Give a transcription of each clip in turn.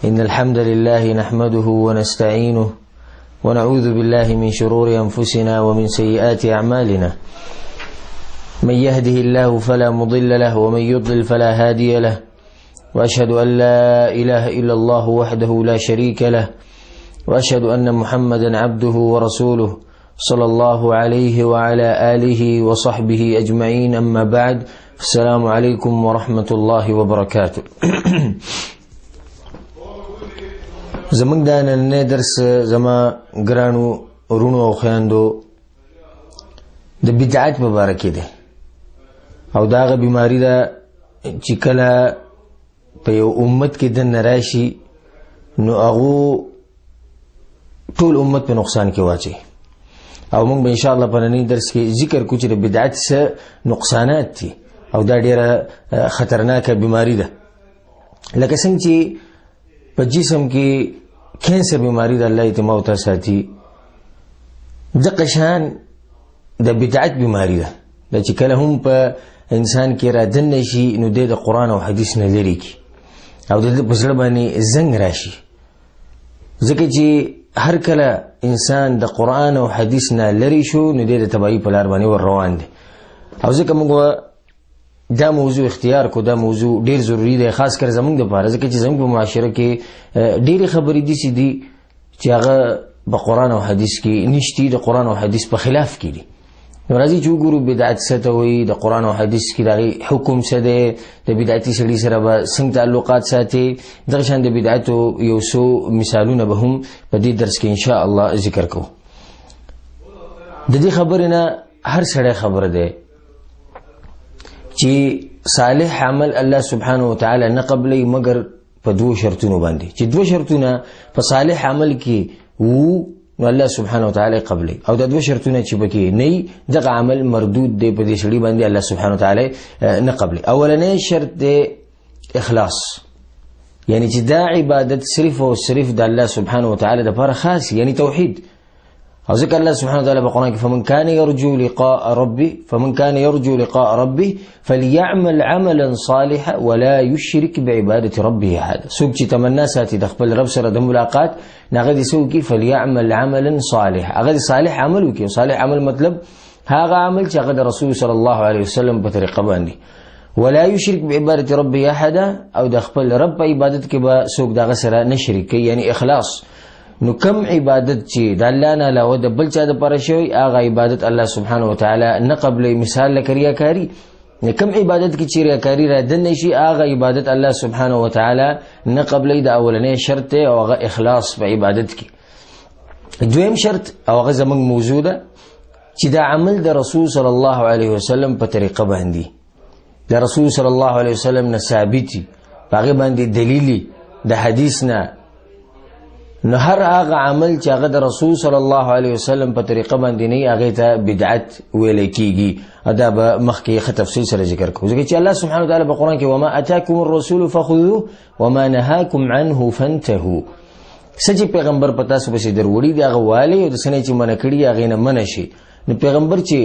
إن الحمد لله نحمده ونستعينه ونعوذ بالله من شرور أنفسنا ومن سيئات أعمالنا. من يهده الله فلا مضل له ومن يضلل فلا هادي له، وأشهد أن لا إله إلا الله وحده لا شريك له، وأشهد أن محمدا عبده ورسوله صلى الله عليه وعلى آله وصحبه أجمعين. أما بعد، السلام عليكم ورحمة الله وبركاته. زمونږ د نننی درس زما ګرانو وروڼو او خویندو د بدعت په باره کې دی، او دا هغه بیماري ده چې کله په یو امت کې دننه راشي نو هغو ټول امت په نقصان کې واچوي. او موږ به انشاءالله په ننني درس کې ذکر کړو چې د بدعت څه نقصانات دي، او دا ډېره خطرناکه بیماري ده. لکه څنګه چې په جسم کې کینسر بیماری ده، الله یې ته موته ساتي، دقه شان د بدعت بیماری ده، دا چې کله هم په انسان کې را دننه شي نو دی د قرآن او حدیث نه لرې کړي او د ده په زړه باندې زنګ راشي. ځکه چې هر کله انسان د قرآن او حدیث نه لرې شو نو دی د تباهي په لار باندې ور روان دی. او ځکه موږ دا موضوع اختیار کو، دا موضوع ډیر ضروری دی، خاص کر زمونږ دپاره، ځکه چې زمونږ په معاشره کې ډېرې خبرې داسې دي چې هغه په قرآن او حدیث کې نشتي، د قرآن او حدیث په خلاف کې دي. نو راځي چې وګورو بدعت څه ته وایي، د قرآن او حدیث کې د هغې حکم څه دی، د بدعتي سړي سره به څنګه تعلقات ساتي. دغه شان د بدعتو یو څو مثالونه به هم په دې درس کې انشاء الله ذکر کوو. د دې خبرې نه هر سړی خبر دی چې صالح عمل الله سبحانه وتعالی نه قبلوي مګر په دوو شرطونو باندې، چې دوه شرطونه په صالح عمل کې وو نو الله سبحانه وتعالی قبلوي، او دا دوه شرطونه چې پکې نه وي دغه عمل مردود دی، په دې سړي باندې الله سبحانه وتعالی نه قبلوي. اولنی شرط دی اخلاص، یعنی چې دا عبادت صرف او صرف د الله سبحانه وتعالی دپاره خاص، یعنی توحید. او ځکه الله سبحانه وتعالی په قرآن کې فمن كان يرجو لقاء ربه فمن كان يرجو لقاء ربه فليعمل عملا صالحا ولا يشرك بعبادة ربه أحدا. څوک چې تمنا ساتي د خپل رب سره د ملاقات، نو هغه دې څه وکړي؟ فليعمل عملا صالحا، هغه دې صالح عمل وکړي. صالح عمل مطلب هغه عمل چې هغه د رسول صلی الله علیه وسلم په طریقه باندې، ولا يشرك بعبادة ربه أحدا، او د خپل رب په عبادت کې به څوک د هغه سره نه شریک کوي، یعنی اخلاص. نو کم عبادت چې د الله نه علاوه د بل چا دپاره شوی هغه عبادت الله سبحانه وتعالی نه قبلوي. مثال لکه ریاکاري، نو کم عبادت کې چې ریاکاري را دننه شي هغه عبادت الله سبحانه وتعالی نه قبلوي. د اولنی شرط دی او هغه اخلاص په عبادت کې. دویم شرط او هغه زموږ موضوع ده چې دا عمل د رسول صلی الله علیه وسلم په طریقه باندې، د رسول صلی الله علیه وسلم نه ثابتي، په هغې باندې دلیلي د حدیث نه. نو هر هغه عمل چې هغه د رسول صلی الله علیه وسلم په طریقه باندې نه وي هغې ته بدعت ویلی کېږي. دا به مخکې ښه تفصیل سره ذکر کوو، ځکه چې الله سبحانه وتعالی په قرآن کې وما اتاکم الرسول فخذوه وما نهاکم عنه فانتهوا، څه چې پیغمبر په تاسو پسې دروړي دي هغه والي، او د څه نه چې منع کړي هغې نه منع شي. نو پیغمبر چې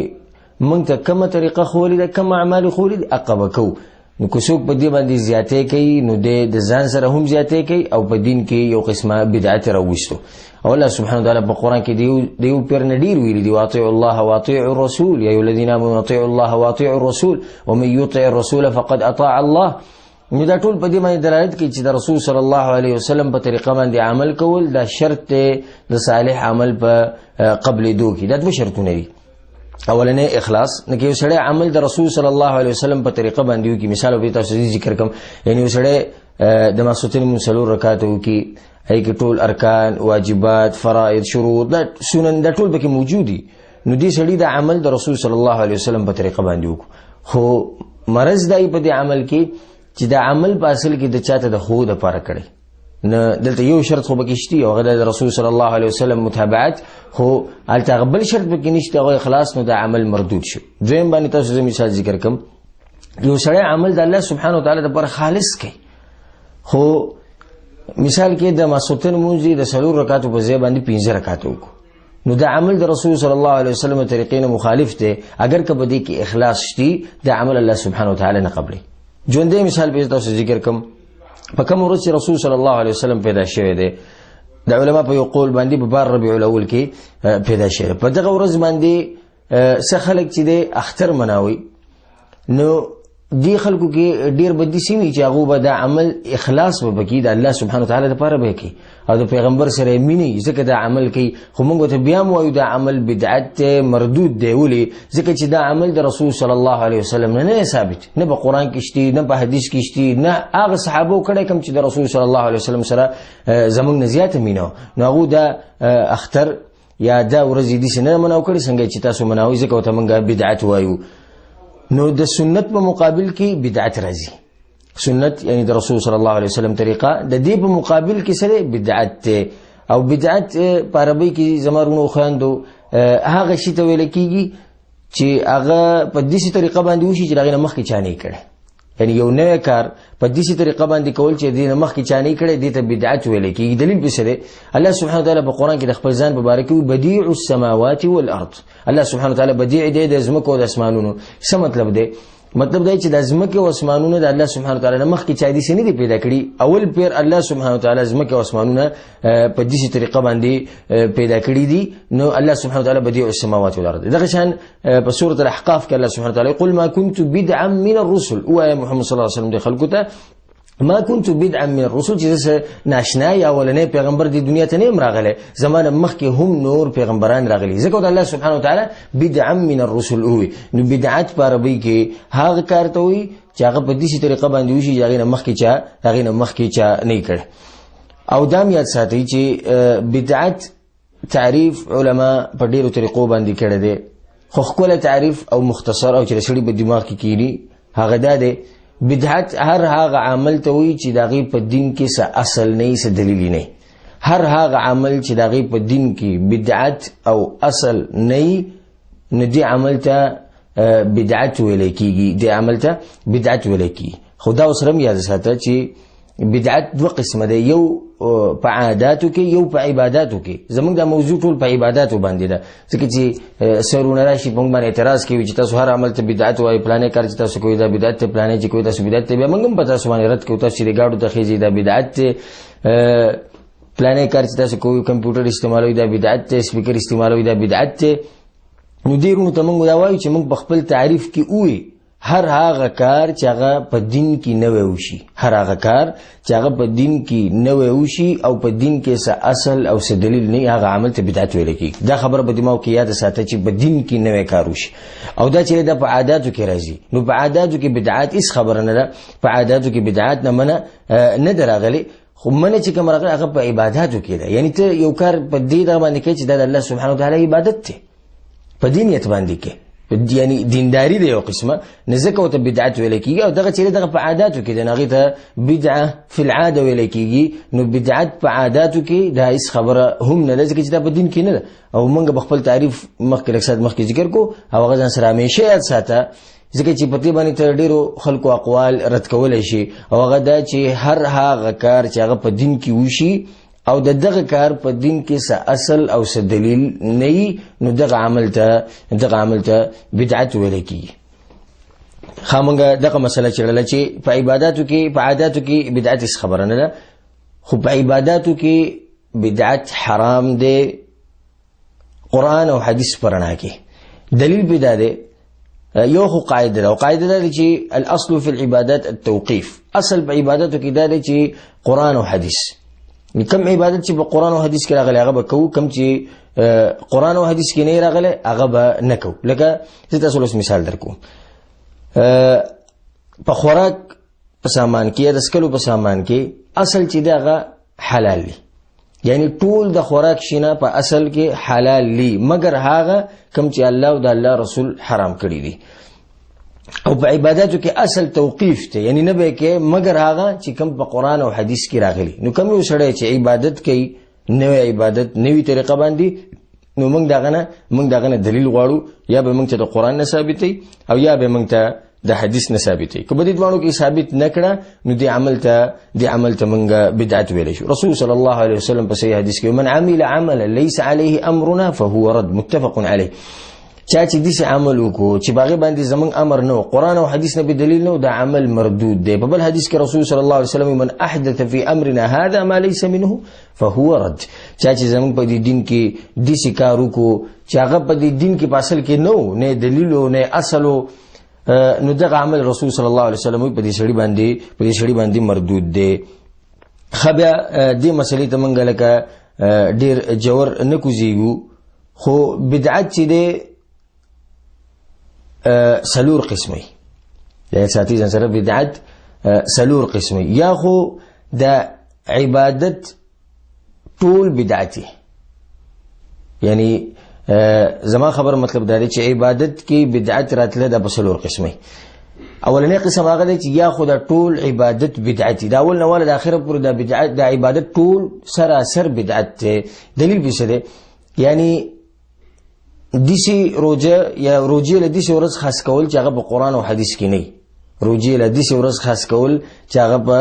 موږ ته کومه طریقه ښوولې ده، کوم اعمال ښوولي دي، هغه به کوو. نو که څوک په دې باندې زیاتی کوي نو دی د ځان سره هم زیاتی کوي او په دین کې یو قسمه بدعت راوویستو. او الله سبحانه وتعالی په قرآن کې د یو پیر نه ډېر ویلي دي، واطیعوا الله واطیعوا الرسول یا ایها الذین آمنوا اطیعوا الله واطیعوا الرسول ومن یطع الرسول فقد اطاع الله. نو دا ټول په دې باندې دلالت کوي چې د رسول صلی الله علیه وسلم په طریقه باندې عمل کول دا شرط دی د صالح عمل په قبلېدو کې. دا دوه شرطونه دي. اولنی اخلاص، نو که یو سړی عمل د رسول صلی الله علیه وسلم په طریقه باندې وکړي، مثال به تاسو ذکر کوم، یعنی یو سړی د ماسوتین لمونځ څلور رکعاته وکړي، هغې کې ټول ارکان، واجبات، فرائض، شروط، دا سنن، دا ټول پکې موجود دي. نو دې سړي دا عمل د رسول صلی الله علیه وسلم په طریقه باندې وکړو، خو مرض دی په دې عمل کې چې دا عمل په اصل کې د چاته د ښو دپاره کړی. نه دلته یو شرط خو پکې شته، او هغه د رسول صلی الله علیه وسلم متابعت، خو هلته هغه بل شرط پکې نشته، هغه اخلاص، نو دا عمل مردود شو. دویم باندې تاسو زه مثال ذکر کوم، یو سړی عمل د الله سبحانه وتعالی دپاره خالص کوي، خو مثال کې د ماسوتن لمونځ یې د څلور رکعاتو په ځای باندې پنځه رکعاته وکړو، نو دا عمل د رسول صلی الله علیه وسلم طریقې نه مخالف دی، اګر که په دې کې اخلاص شتي دا عمل الله سبحانه وتعالی نه قبلوي. ژوندی مثال به تاسو ذکر کوم، په کوم ورځ چې رسول صلی الله علیه وسلم پیدا شوی دی، د علما په یو قول باندې په 12 ربیع الاول کې پیدا شوی. په دغه ورځ باندې څه خلک چې دی اختر مناوي، نو دې خلکو کې ډېر بدي سیمې چې هغو به دا عمل اخلاص به پکې د الله سبحانه وتعالی دپاره به یې کوي او د پیغمبر سره یې مینه وي، ځکه دا عمل کوي. خو موږ ورته بیا هم وایو دا عمل بدعت دی، مردود دی. ولې؟ ځکه چې دا عمل د رسول صلی الله علیه وسلم نه نه ثابت، نه په قرآن کې شته، نه په حدیث کې شته، نه هغه صحابو کړی کوم چې د رسول صلی الله علیه وسلم سره زموږ نه زیاته مینه وه. نو هغو دا اختر یا دا ورځې داسې نه مناو کړې څنګه چې تاسو مناوئ، ځکه ورته موږ بدعت وایو. نو د سنت په مقابل کې بدعت راځي. سنت یعنی د رسول صلی الله علیه وسلم طریقه، د دې په مقابل کې سره بدعت دی. او بدعت په عربۍ کې زما وروڼو خویندو هغه شي ته ویل کېږي چې هغه په داسې طریقه باندې وشي چې د هغې نه مخکې چا نه کړی. یعنی یو نوی کار په داسې طریقه باندې کول چې دې نه مخکې چا نه کړی، دې ته بدعت ویل کېږي. دلیل پې څه دی؟ الله سبحانه وتعالی په قرآن کې د خپل ځان په باره کې وایي بدیع السماوات والارض. الله سبحانه وتعالی بدیع دی د ځمکو او د اسمانونو. څه مطلب دی؟ مطلب دی چې د ځمکې او اسمانونو د الله سبحانه وتعالی نه مخکې چا داسې نه دي پیدا کړي. اول پیر الله سبحانه وتعالی ځمکې او اسمانونه په داسې طریقه باندې پیدا کړي دي. نو الله سبحانه وتعالی بدیع السماوات والارض. دغه شان په سورة الاحقاف کې الله سبحانه وتعالی قل ما كنت بدعا من الرسل، وایه محمد صلی الله علیه وسلم د خلکو ته ما كنت بدعا من الرسل، چې زه ناشنا یا اولنی پیغمبر د دنیا ته نه یم راغلی، زما نه مخکې هم نور پیغمبران راغلي. ځکه د الله سبحانه وتعالی بدعا من الرسل ووایي. نو بدعت په عربۍ کې هغه کار ته وایي چې هغه په داسې طریقه باندې وشي چې هغې نه مخکې چا نه کړی. او دا هم یاد ساتئ چې بدعت تعریف علما په ډېرو طریقو باندې کړی دی، خو ښکلی تعریف او مختصر او چې د سړي په دماغ کې کښېني هغه دا دی: بدعت هر هغه عمل ته وایي چې د هغې په دین کې څه اصل نه وي، څه دلیل نه وي. هر هغه عمل چې د هغې په دین کې بدعت او اصل نه وي، نو دې عمل ته بدعت ویلی کېږي، دې عمل ته بدعت ویلی کېږي. خو دا ورسره هم یاد ساته چې بدعت دوه قسمه دی، یو په عاداتو کې، یو په عباداتو کې. زمونږ دا موضوع ټول په عباداتو باندې ده، ځکه چې سرونه راشي په موږ باندې اعتراض کوي چې تاسو هر عمل ته بدعت وایي، پلانې کار چې تاسو کوئ دا بدعت دی، پلانې چې کوئ تاسو بدعت دی. بیا موږ هم په تاسو باندې رد کوو، تاسو چې د ګاډو ته خېژئ دا بدعت دی، پلانې کار چې تاسو کوئ کمپیوټر استعمالوئ دا بدعت دی، سپیکر استعمالوئ دا بدعت دی. نو دې وروڼو ته موږ دا وایو چې موږ په خپل تعریف کې ووایو هر هغه کار چې هغه په دین کې نوی وشي، هر هغه کار چې هغه په دین کې نوی وشي او په دین کې څه اصل او څه دلیل نه وي، هغه عمل ته بدعت ویل کېږي. دا خبره په دماغ کې یاده ساته چې په دین کې نوی کار وشي. او دا چې دا په عاداتو کې راځي، نو په عاداتو کې بدعت هېڅ خبره نه ده، په عاداتو کې بدعت نه منه نه ده راغلې. خو منه چې کوم راغلی هغه په عباداتو کې ده. یعنی ته یو کار په دې دغه باندې کوې چې دا د الله سبحانه وتعالی عبادت دی، په دې نیت باندې کې، یعنی دینداری دی یو قسمه، نو ځکه ورته بدعت ویل کېږي. او دغه چې دغه په عاداتو کې دی، نو هغې ته بدعه فی العاده ویل کېږي. نو بدعت په عاداتو کې دا هېڅ خبره هم نه ده، ځکه چې دا په دین کې نه ده. او موږ به خپل تعریف مخکې لږ ساعت مخکې ذکر کړو، او هغه ځان سره همیشه یاد ساته، ځکه چې په دې باندې تر ډېرو خلکو اقوال رد کولی شي. او هغه دا چې هر هغه کار چې هغه په دین کې وشي او د دغه کار په دین کې څه اصل او څه دلیل نه وي، نو دغه عمل ته بدعت ویل کېږي. ښه، موږ دغه مسله چېړله چې په عباداتو کې، په عاداتو کې بدعت هېڅ خبره نه ده، خو په عباداتو کې بدعت حرام دی قرآن او حدیث په رڼا کې. دلیل پې دا دی، یو خو قاعده ده، او قاعده دا ده چې الاصل فی العبادات التوقیف. اصل په عباداتو کې دا دی چې قرآن او حدیث، کوم عبادت چې په قرآن او حدیث کې راغلی هغه به کوو، کوم چې قرآن او حدیث کې نه راغلی هغه به نه کوو. لکه زه تاسو له اوس مثال درکوم، په خوراک په سامان کې یا د څښلو په سامان کې اصل چې دی هغه حلال دی، یعنی ټول د خوراک شینه په اصل کې حلال دی، مګر هغه کوم چې الله او د الله رسول حرام کړی دي. او په عباداتو کې اصل توقیف دی، یعنی نه به کې مګر هغه چې کوم په قرآن او حدیث کې راغلی. نو کوم یو سړی چې عبادت کوي، نوې عبادت نوې طریقه باندې، نو موږ دغه نه دلیل غواړو، یا به موږ ته د قرآن نه ثابتوي او یا به موږ ته د حدیث نه ثابتوي. که په دې دواړو کې ثابت نه کړه، نو دې عمل ته موږ بدعت ویلی شو. رسول صلی الله علیه وسلم په صحیح حدیث کې من عمل عملا ليس عليه امرنا فهو رد، متفق عليه. چا چې داسې عمل وکړو چې په هغې باندې زمونږ امر نه و، قرآن او حدیث نه به دلیل نه و، دا عمل مردود دی. په بل حدیث کې رسول صلی الله علیه وسلم من احدث فی امرنا هذا ما ليس منه فهو رد. چا چې زمونږ په دې دین کې داسې کار وکړو چې هغه په دې دین کې په اصل کې نه و، نه دلیل و، نه اصل و، نو دغه عمل رسول صلی الله علیه وسلم په دې سړي باندې مردود دی. ښه بیا دې مسئلې ته مونږ لکه ډېر جور نه کوزیږو، خو بدعت چې دی څلور قسمه دی. ساتي ځان سره بدعت څلور قسمه. یا خو د عبادت ټول بدعت، یعنی زما خبر مطلب دا دی چې عبادت کې بدعت راتله دا په څلور قسمه. اولنې قسم هغه دی چې یا خو دا ټول عبادت بدعت دی، دا اول نه واله د اخره پورې دا بدعت، دا عبادت ټول سراسر بدعت دی. دلیل پې څه دی؟ یعنی داسې روژه یا روژې له داسې ورځ خاص کول چې هغه په قرآن او حدیث کې نه وي، روژې له داسې ورځ خاص کول چې هغه په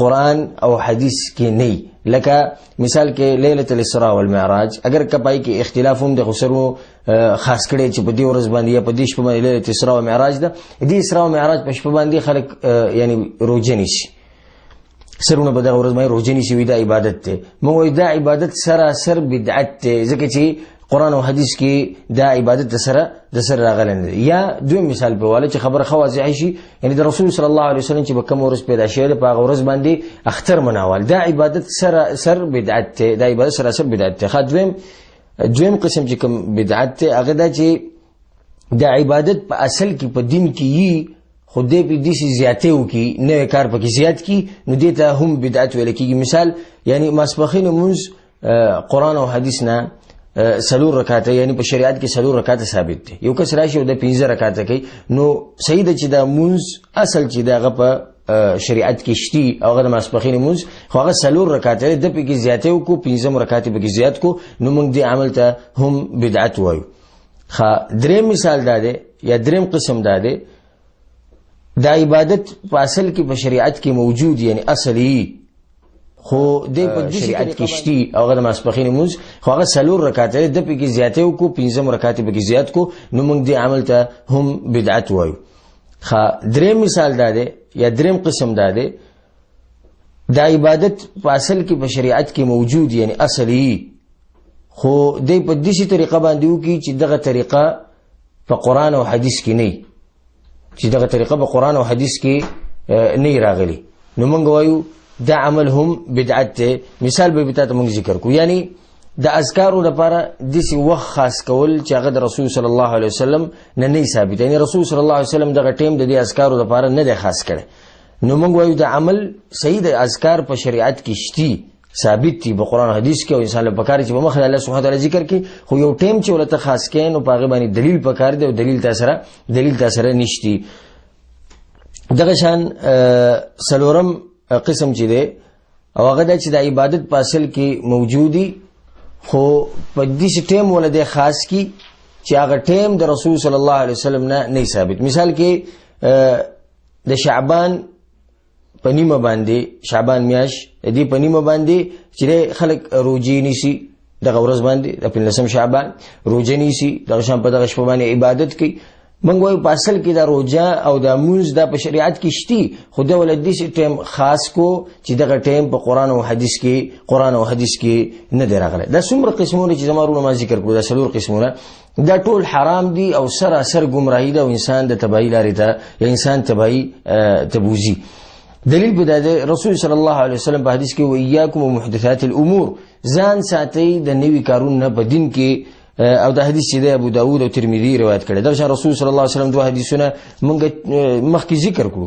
قرآن او حدیث کې نه وي. لکه مثال کې لیلة الاسراء والمعراج، اگر که پای کې اختلاف هم د خو سرو خاص کړی چې په دې ورځ باندې یا په دې شپه باندې لیلة الاسراء والمعراج ده، دې اسراء او معراج په شپه باندې خلک یعنی روژه نیسي، سرونه په دغه ورځ باندې روژه نیسي، وایي دا عبادت دی. موږ وایو دا عبادت سراسر بدعت دی، ځکه چې قرآن او حدیث کې دا عبادت د سره راغلی نه دی. یا دویم مثال په واله چې خبره ښه واضح شي، یعنی د رسول صلی الله علیه وسلم چې په کومه ورځ پیدا شوی دی په هغه ورځ باندې اختر مناول، دا عبادت سراسر بدعت دی، دا عبادت سراسر بدعت دی. ښه دویم قسم چې کوم بدعت دی هغه دا چې دا عبادت په اصل کې په دین کې یي، خو دې پې داسې زیاتې وکړي، نوی کار پکې زیات کړي، نو دې ته هم بدعت ویل کېږي. مثال یعنی ماسپښین لمونځ قرآن او حدیث نه څلور رکعته، یعنی په شریعت کې څلور رکعته ثابت دی. یو کس راشي او د پنځه رکعته کوي، نو صحیح ده چې دا مونځ اصل چې د هغه په شریعت کې شتي او هغه د ماسپښین لمونځ، خو هغه څلور رکعته دی، ده پکې زیاتی وکړو، پنځم رکعت یې پکې زیات کړو، نو موږ دې عمل ته هم بدعت وایو. ښه دریم مثال دا دی یا دریم قسم دا دی، دا عبادت په اصل کې په شریعت کې موجود، یعنی اصل یې، خو دې په دې شریعت کې شتي او هغه د ماسپښین لمونځ، خو هغه څلور رکعته دی، ده پکې زیاتی وکړو، پنځم رکعت یې پکې زیات کړو، نو موږ دې عمل ته هم بدعت وایو. ښه دریم مثال دا دی یا دریم قسم دا دی، دا عبادت په اصل کې په شریعت کې موجود، یعنی اصل یې، خو دې په داسې طریقه باندې وکړي چې دغه طریقه په قرآن او حدیث کې نه وي، چې دغه طریقه په قرآن او حدیث کې نه وي راغلي، نو موږ وایو دا عمل هم بدعت دی. مثال به تا ته موږ ذکر کړو، یعنی د اذکارو لپاره داسې وخت خاص کول چې هغه د رسول صلی الله علیه وسلم نه نه ثابت، یعنی رسول صلی الله علیه وسلم دغه ټیم د دې اذکارو لپاره نه دی خاص کړی، نو موږ وایو د عمل صحیح د اذکار په شریعت کې شتي، ثابت دي په قرآن حدیث کې، او انسان له پکار چې په مخ د الله سبحانه وتعالی ذکر کړي، خو یو ټیم چې ورته خاص کړي نو په هغې باندې دلیل پکار دی او دلیل تا سره نشتي. دغه شان څلورم قسم چې دی او هغه دا چې د عبادت په اصل کې موجودي، خو په داسې ټیم وله دی خاص کړي چې هغه ټیم د رسول صلی الله علیه وسلم نه نه ثابت. مثال کې د شعبان په نیمه باندې، شعبان میاش د دې په نیمه باندې چې دی خلک روژې نیسي، دغه ورځ باندې د پنځلسم شعبان روژه نیسي، دغه شان په دغه شپه باندې عبادت کوي. موږ وایو په اصل کې دا روژه او دا مونځ دا په شریعت کې شتي، خو دا ول داسې ټیم خاص کو چې دغه ټیم په قرآن او حدیث کې نه دی راغلی. دا څومره قسمونه چې زما وروڼو ما ذکر کړو، دا څلور قسمونه دا ټول حرام دي او سراسر ګمراهي ده او انسان د تباهي لارې ته یا انسان تباهي ته بوځي. دلیل په دا دی رسول صلی الله علیه وسلم په حدیث کې وایاکم ومحدثات الامور، ځان ساتئ د نوي کارونو نه په دین کې، او دا حدیث چې دی ابو داود او ترمذي روایت کړی. دغه شان رسول صلی الله علیه وسلم دوه حدیثونه مونږ مخکې ذکر کړو.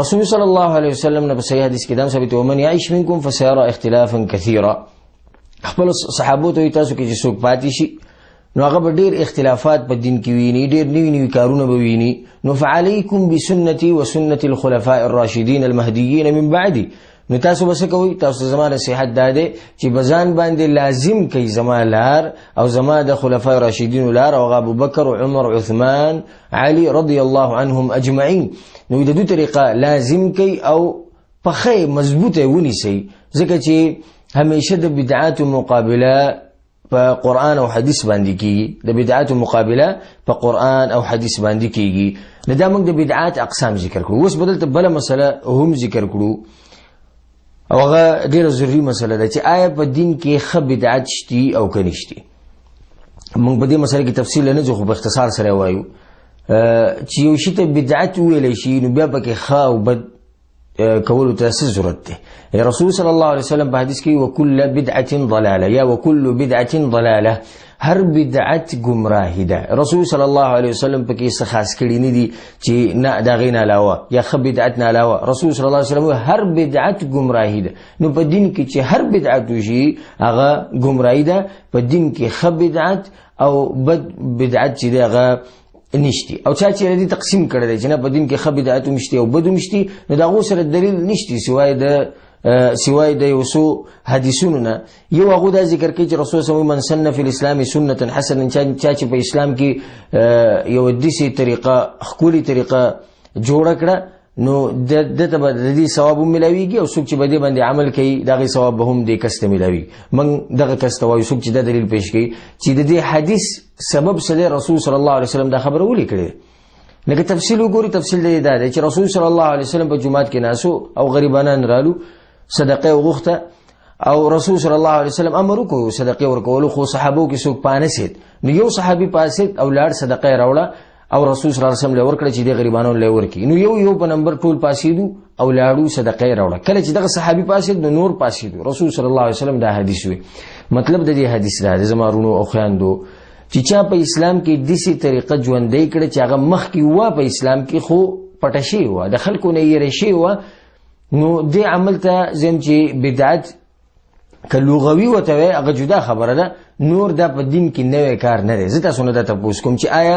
رسول صلی الله علیه وسلم نه په صحیح حدیث کې دا ثابت ومن یعیش منکم فسیرى اختلافا کثیرا، خپل صحابو ته تاسو کې چې څوک پاتې شي نو هغه به ډېر اختلافات په دین کې ویني، ډېر نوي نوي کارونه به ویني، نو فعلیکم بسنتي وسنة الخلفاء الراشدین المهدیین من بعدي. نو تاسو به څه کوئ؟ تاسو ته زما نصیحت دا دی چې په ځان باندې لازم کوئ زما لار او زما د خلفاء راشدینو لار، او هغه ابوبکر، عمر، عثمان، علي رضی الله عنهم اجمعین. نو د دوی طریقه لازم کوئ او پخې مضبوطه ونیسئ، ځکه چې همیشه د بدعاتو مقابله په قرآن او حدیث باندې کیږي، د بدعات مقابله په قرآن او حدیث باندې کیږي. نو دا موږ د بدعات اقسام ذکر کړو. اوس به دلته بله مسله هم ذکر کړو، او هغه ډېره ضروري مسله ده چې آیا په دین کې ښه بدعت شتي او که نشتي. موږ په دې مسله کې تفصیل نه ځو، خو په اختصار سره وایو چې یو شي ته بدعت وویلی شي نو بیا پکې ښه او بد کولو ته څه ضرورت دی؟ رسول صلی الله علیه وسلم په حدیث کې وکل بدعة ضلاله یا وکل بدعة ضلاله، هر بدعت ګمراهي ده. رسول صلی الله علیه وسلم پکې څه خاص کړي نه دي چې نه د هغې نه علاوه یا ښه بدعت نه علاوه. رسول صلی الله علیه وسلم هر بدعت ګمراهي ده. نو په دین کې چې هر بدعت وشي هغه ګمراهي ده. په دین کې ښه بدعت او بد بدعت چې دی هغه نشتی. او چا چې دې تقسیم کړی دی چې نه په دین کې ښه بدعت هم شته او بد هم شتي، نو د هغو سره دلیل نشتی سوای د یو څو حدیثونو نه. یو هغو دا ذکر کوي چې رسول صلی من سن فی الاسلام سنة حسنة، چا چې په اسلام کې یو داسې طریقه ښکلې طریقه جوړه کړه نو ده ته به د دې ثواب هم میلاویږي، او څوک چې به دې باندې عمل کوي د هغې ثواب به هم دې کس ته میلاویږي. موږ دغه کس ته وایو څوک چې دا دلیل پیش کوي چې د دې حدیث سبب څه دی، رسول صلی الله علیه وسلم دا خبره ولې کړې ده؟ لکه تفصیل وګوري، تفصیل دی دا دی چې رسول صلی الله علیه وسلم په جومات کې ناسو او غریبانان رالو، صدقه یې وغوښته او رسول صلی الله علیه وسلم امر وکړو صدقې ورکولو، خو صحابو کې څوک پانسید، نو یو صحابي پاسید او لاړ صدقه یې راوړه او رسول صلی الله علیه وسلم له ورکړه چې دې غریبانو له ورکړي. نو یو یو په نمبر ټول پاسېدو او لاړو صدقه یې راوړه. کله چې دغه صحابي پاسېد نو نور پاسېدو. رسول صلی الله علیه وسلم دا حدیث وی. مطلب د دې حدیث دا دی زما وروڼو او خویندو چې چا په اسلام کې داسې طریقه ژوندۍ کړه چې هغه مخکې وه په اسلام کې خو پټه شوې وه، د خلکو نه یې شوې وه، نو دې عمل ته زم چې بدعت که لغوي ورته وایي هغه جدا خبره ده، نور دا په دین کې نوی کار نه دی. زه تاسو نه دا تپوس کوم چې آیا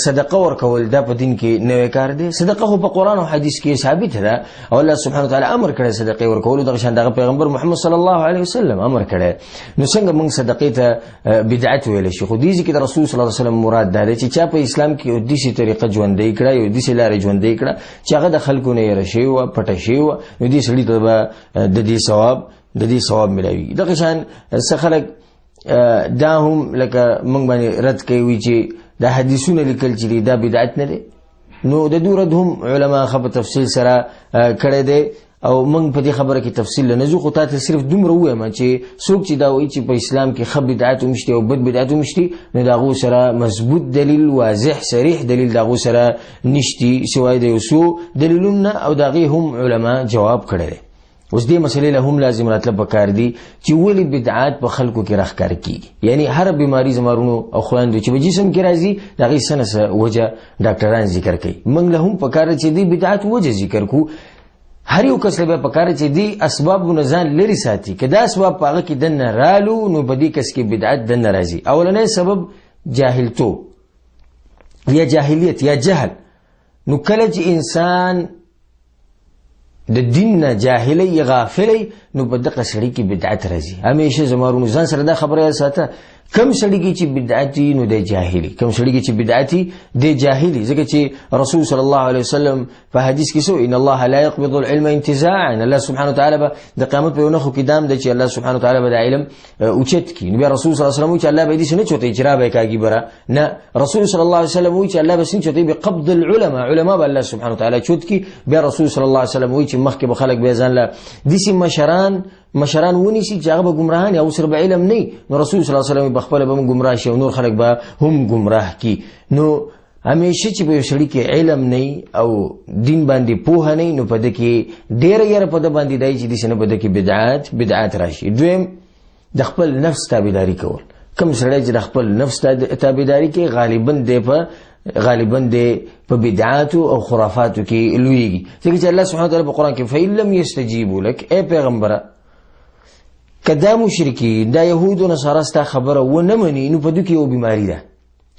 صدقه ورکول دا په دین کې نوی کار دی؟ صدقه خو په قرآن او حدیث کې ثابته ده او الله سبحانه وتعالی امر کړی صدقې ورکولو، دغه شان دغه پیغمبر محمد صلی الله علیه وسلم امر کړی. نو څنګه موږ صدقې ته بدعت ویلی شو؟ خو دې ځای کې د رسول صلی الله علیه وسلم مراد دا دی چې چا په اسلام کې یو داسې طریقه ژوندۍ کړه، یو داسې لارې ژوندۍ کړه چې هغه د خلکو نه یې شوې وه، پټه شوې وه، نو دې سړي ته به د دې ثواب ملاوي. دغه شان څه خلک دا هم لکه موږ باندې رد کوي چې دا حدیثونه لیکل چې دي دا بدعت نه دی، نو د دوی رد هم علما ښه په تفصیل سره کړی دی او موږ په دې خبره کې تفصیل نه ځو. خو تا ته صرف دومره ووایم چې څوک چې دا وایي چې په اسلام کې ښه بدعت هم شته او بد بدعت هم شته، نو د هغو سره مضبوط دلیل، واضح صریح دلیل د هغو سره نشتي سوای د یو څو دلیلونه، او د هغې هم علما جواب کړی دی. اوس دې مسلې له هم لازم راتله پکار دي چې ولې بدعات په خلکو کې راښکاره کېږي. یعنی هره بیماري زما وروڼو او خویندو چې په جسم کې راځي د هغې څه نه څه وجه ډاکټران ذکر کوي. موږ له هم پکار ده چې دې بدعت وجه ذکر کړو. هر یو کس له بیا پکار ده چې دې اسبابو نه ځان لرې ساتي. که دا اسباب په هغه کې دننه رالو نو په دې کس کې بدعت دننه راځي. اولنی سبب جاهلتوب یا جاهلیت یا جهل. نو کله چې انسان د دین نه جاهلی یا غافلی نو په دغه سړي کې بدعت راځي. همیشه زما وروڼو ځان سره دا خبره یاد ساته، کم سړي کې چې بدعت وي نو دی جاهلي، کم سړي کې چې بدعت وي دی جاهلي. ځکه چې رسول صلی الله علیه وسلم په حدیث کې څه ان الله لا يقبض العلم انتزاعا، الله سبحانه وتعالی به د قیامت په یو نښو کې دام دی چې الله سبحانه وتعالی به د علم اوچت کړي. نو بیا رسول صلی الله علیه وسلم وایي چې الله به دې څه نه چوتوي چې را به یې کاږي بره، نه، رسول صلی الله علیه وسلم وایي چې الله به څه نه چوتوي بقبض العلماء، علما به الله سبحانه وتعالی چوت کړي. بیا رسول صلی الله علیه وسلم وایي چې مخکې به خلک بیا ځان له داسې مشران ونیسي چې هغه به ګمراهان او سره به علم نه وي، نو رسول صلی الله علیه وسلم به خپله به هم ګمراه شي او نور خلک به هم ګمراه کړي. نو همیشه چې په یو سړي کې علم نه او دین باندې پوهه نه نو په ده کې ډېره یره په ده باندې دی چې داسې نه په ده کې بدعت راشي. دویم د خپل نفس تابعداري کول. کوم سړی چې د خپل نفس تابعداري کوي غالباً دی په بدعاتو او خرافاتو کې لویږي. ځکه چې الله سبحانه وتعالی په قرآن کې فإن لم یستجیبوا لک، ای پیغمبره که دا مشرکین دا یهود و نصارا ستا خبره ونه مني نو په دوی کې یو بیماري ده،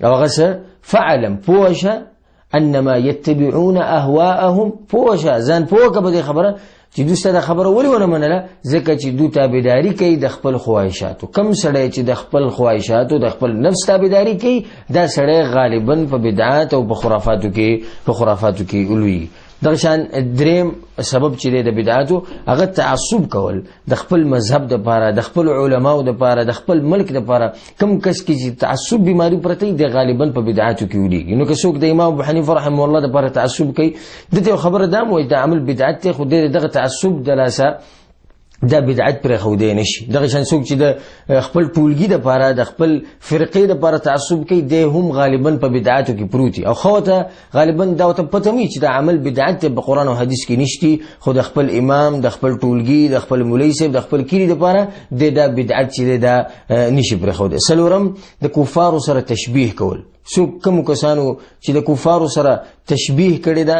او هغه څه فعلم پوه شه انما یتبعون اهواءهم، پوه شه ځان پوه که په دې خبره چې دوی ستا دا خبره ولې ونه منله، ځکه چې دوی تابعداري کوي د خپل خواهشاتو. کم سړی چې د خپل خواهشاتو د خپل نفس تابعداري کوي دا سړی غالباً په بدعات او په خرافاتو کې لویږي. دغه شان دریم سبب چې دی د بدعاتو هغه تعصب کول د خپل مذهب دپاره، د خپل علماو دپاره، د خپل ملک دپاره. کم کس کې چې تعصب بیماري پرته وي دی غالبا په بدعاتو کې ولېږي. نو که څوک د امام ابو حنیفه رحمه الله دپاره تعصب کوي، دته یو خبره دا هم وایي دا عمل بدعت دی، خو دی دغه تعصب د لاسه دا بدعت پرېښودی نه شي. دغه شان څوک چې د خپل ټولګي دپاره، د خپل فرقې دپاره تعصب کوي، دی هم غالبا په بدعاتو کې پروت وي. او ښه ورته غالبا دا ورته پته وي چې دا عمل بدعت دی، په قرآن او حدیث کې نشتي، خو د خپل امام، د خپل ټولګي، د خپل مولوي صاحب، د خپل کلي دپاره دی دا بدعت چې دی دا نشي پرېښودی. څلورم د کفارو سره تشبیه کول. څوک کومو کسانو چې د کفارو سره تشبیه کړې ده،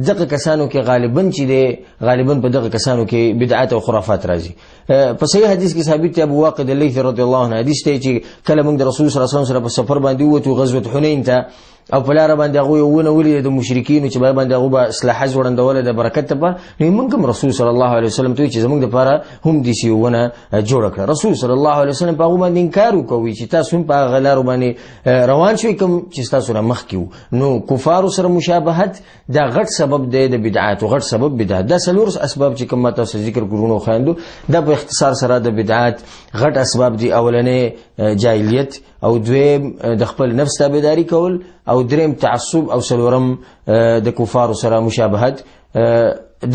دغه کسانو کې غالبا چې دی غالبا په دغه کسانو کې بدعت او خرافات راځي. په صحیح حدیث کې ثابت دی، ابو واقد الليثي رضی الله عنه حدیث دی چې کله موږ د رسول صلی الله علیه وسلم سره په سفر باندې ووتو غزوة حنین ته، او په لاره باندې هغوی ونه ولیده د مشرکینو چې باندې هغوی به اسلحه ځوړندوله د برکت لپاره، نو موږ هم رسول صلی الله علیه وسلم ته وویل چې زموږ دپاره هم داسې یو ونه جوړه کړه. رسول صلی الله علیه وسلم په هغو باندې انکار وکوي چې تاسو هم په هغه لارو باندې روان شوئ کوم چې ستاسو نه مخکې وو. نو کفارو سره مشابهت دا غټ سبب دی د بدعاتو، غټ سبب بدعت. دا څلور اسباب چې کوم ما تاسو ذکر کړو نو خویندو، دا په اختصار سره د بدعت غټ اسباب دي. اولنې جاهلیت، او دویم د خپل نفس تابعداري کول، او دریم تعصب، او څلورم د کفارو سره مشابهت.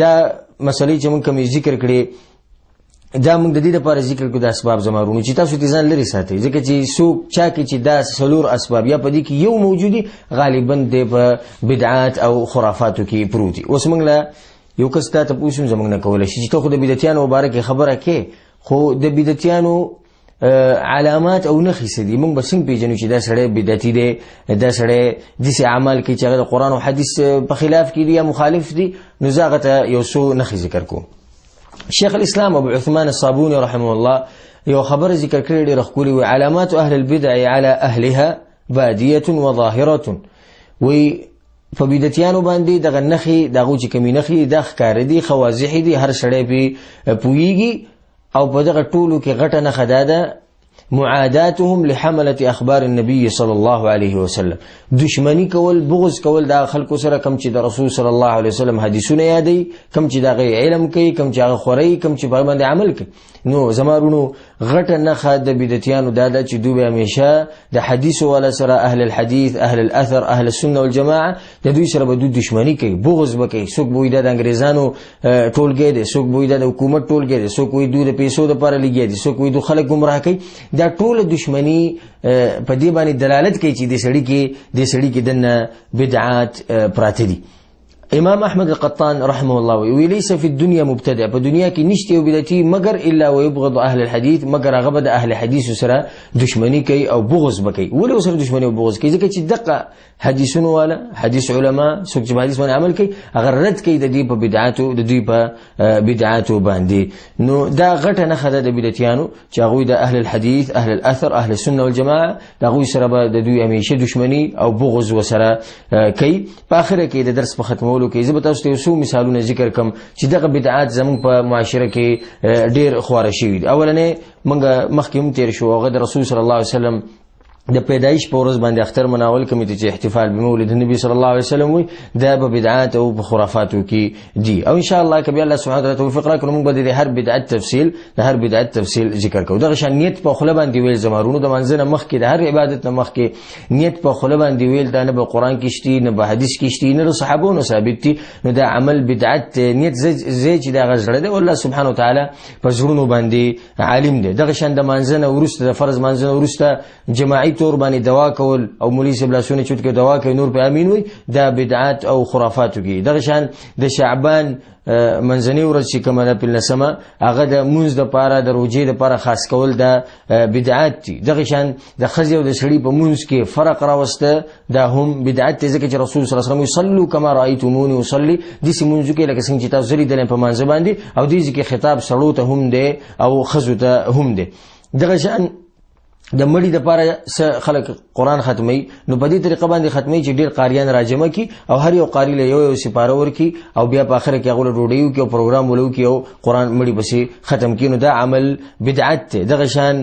دا مسلې چې موږ کومې ذکر کړې، دا موږ د دې لپاره ذکر کړو د اسباب زما وروڼو چې تاسو ترې ځان لرې ساتئ، ځکه چې څوک چا کې چې دا څلور اسباب یا په دې کې یو موجود وي، غالبا دی په بدعات او خرافاتو کې پروت وي. اوس موږ له یو کس تا تپوس هم زموږ نه کولی شي چې ته خو د بدعتیانو مباره کې خبره کې، خو د بدعتیانو علامات او نښې څه دي؟ موږ به څنګه پېژنو چې دا سړی بدعتي دی، دا سړی داسې اعمال کوي چې هغه د قرآن او حدیث په خلاف کې دي یا مخالف دي؟ نو زه هغه ته یو څو نښې ذکر کوم. شیخ الاسلام ابو عثمان الصابوني رحمه الله یو خبره ذکر کړې ډېره ښکلې، وایي علامات اهل البدع على اهلها بادیة وظاهرة. وایي په بدعتیانو باندې دغه نښې، د هغو چې کومې نښې دي دا ښکاره دي، ښه واضحې دي، هر سړی پرې پوهېږي. او په دغه ټولو کې غټه نښه دا ده معاداتهم لحملة اخبار النبي صلى الله عليه وسلم، دشمنی کول، بغض کول دا خلکو سره کم چې د رسول صلی الله علیه وسلم حدیثونه یادوي، کم چې د هغې علم کوي، کم چې هغه خوري، کم چې په هغې باندې عمل کوي. نو زما وروڼو غټه نښه د بدعتیانو دا ده چې دوی به همیشه د حدیثو والا سره، اهل الحدیث، اهل الاثر، اهل السنة والجماعة، د دوی سره به دوی دشمني کوي، بغض به کوي. څوک به وایي دا د انګریزانو ټولګی دی، څوک به وایي دا د حکومت ټولګی دی، څوک وایي دوی د پیسو دپاره لګیا دي، څوک وایي دوی خلک ګمراه کوي. دا ټوله دشمني په دې باندې دلالت کوي چې دې سړي کې دننه بدعات پراته دي. امام احمد القطان رحمه الله وی ليس في الدنيا مبتدع، په دنیا کې نشته یو بدعتي مګر الا ويبغض اهل الحديث، مګر هغه به د اهل حدیث سره دشمني کوي او بغض به کوي. ولې سره دشمني او بغض کوي؟ ځکه چې دقه حدیثونو والا، حدیث علما، څوک چې په حدیث باندې عمل کوي هغه رد کوي د دوی په بدعاتو، د دوی په بدعاتو باندې. نو دا غټه نښه ده د بدعتیانو چې هغوی د اهل الحدیث، اهل الاثر، اهل السنة والجماعة، د هغوی سره به د دوی همیشه دشمني او بغض وسره کوي. په آخره کې د درس په ختمولو کې زه به تاسو ته یو څو مثالونه ذکر کړم چې دغه بدعات زموږ په معاشره کې ډېر خواره شوي دي. اولنی موږ مخکې هم تېر شو، هغه د رسول صلی الله علیه وسلم د پیدایش په ورځ باندې اختر مناول، کوم چې احتفال بمولد النبي صلی الله علیه وسلم وي، دا به بدعات او په خرافاتو کې دي. او ان شاء الله که بیا الله سبحانه وتعالی توفیق راکړي موږ به د هر بدعت تفصیل، د هر بدعت تفصیل ذکر کوو. دغه شان نیت په خوله باندې ویل زما وروڼو، د مانځه نه مخکې، د هر عبادت نه مخکې نیت په خوله باندې ویل، دا نه به قرآن کې شتي، نه به حدیث کې شتي، نه د صحابو نه ثابت دي. نو دا عمل بدعت دی. نیت زی چې دا هغه زړه دی، الله سبحانه وتعالی په زړونو باندې عالم دی. دغه شان د مانځه نه وروسته، د فرض مانځه نه وروسته جماعي تور باندې دوا کول او مولوي صاحب لاسونه چوت کې دوا کوي، نور په امین وي، دا بدعات او خرافاتو کې. دغه شان د شعبان منځنۍ ورځ چې کومه ده پنځلسمه، هغه د مونځ دپاره، د روژې دپاره خاص کول دا بدعات دي. دغه شان د ښځې او د سړي په مونځ کې فرق راوسته دا هم بدعت دی، ځکه چې رسول صلی الله علیه وسلم وایي صلو کما رأیتموني اصلي، داسې مونځ وکړئ لکه څنګه چې تاسو زه لیدلی په مانځه باندې. او دې ځای کې خطاب سړو ته هم دی او ښځو ته هم دی. دغه شان د مړي دپاره څه خلک قرآن ختمي نو په دې طریقه باندې ختمي چې ډیر قاریان راجمع کی او هر یو قاری له یو یو سپاره ورکی او بیا په اخر کې هغه له ډوډۍ وکړي او پروګرام ولو کی او قرآن مړي پسې ختم کی. نو دا عمل بدعت دی. دغه شان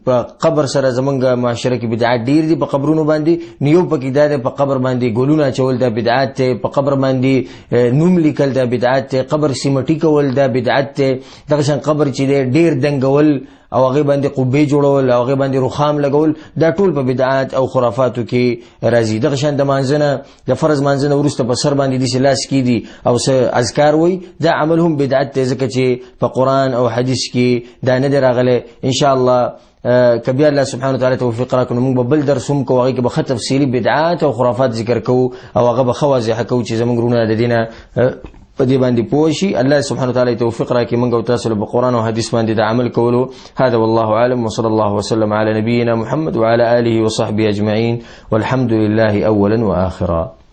په قبر سره زمونږ معاشره کې بدعت ډیر دي په قبرونو باندې. نو یو پکې دا دی په قبر باندې ګلونه اچول دا بدعت دی، په قبر باندې نوم لیکل دا بدعت دی، قبر سیمټي کول دا بدعت دی. دغه شان قبر چې دی ډیر دنګول او هغې باندې قبې جوړول او هغې باندې رخام لګول دا ټول په بدعات او خرافاتو کې راځي. دغه شان د مانځه نه د فرض مانځه نه وروسته په سر باندې داسې لاس کیدي او څه اذکار وایي، دا عمل هم بدعت دی، ځکه چې په قرآن او حدیث کې دا نه دی راغلی. ان شاء الله که بیا الله سبحانه وتعالی توفیق راکړي نو موږ به بل درس هم کوو، هغې کې به ښه تفصیلي بدعات او خرافات ذکر کوو او هغه به ښه واضحه کوو چې زموږ وروڼه د دې نه په دې باندې پوه شي. الله سبحانه وتعالی توفیق راکړي موږ او تاسو له په قرآن او حدیث باندې د عمل کولو. هذا والله أعلم، وصلى الله وسلم على نبينا محمد وعلى آله وصحبه أجمعين، والحمد لله أولا وآخرا.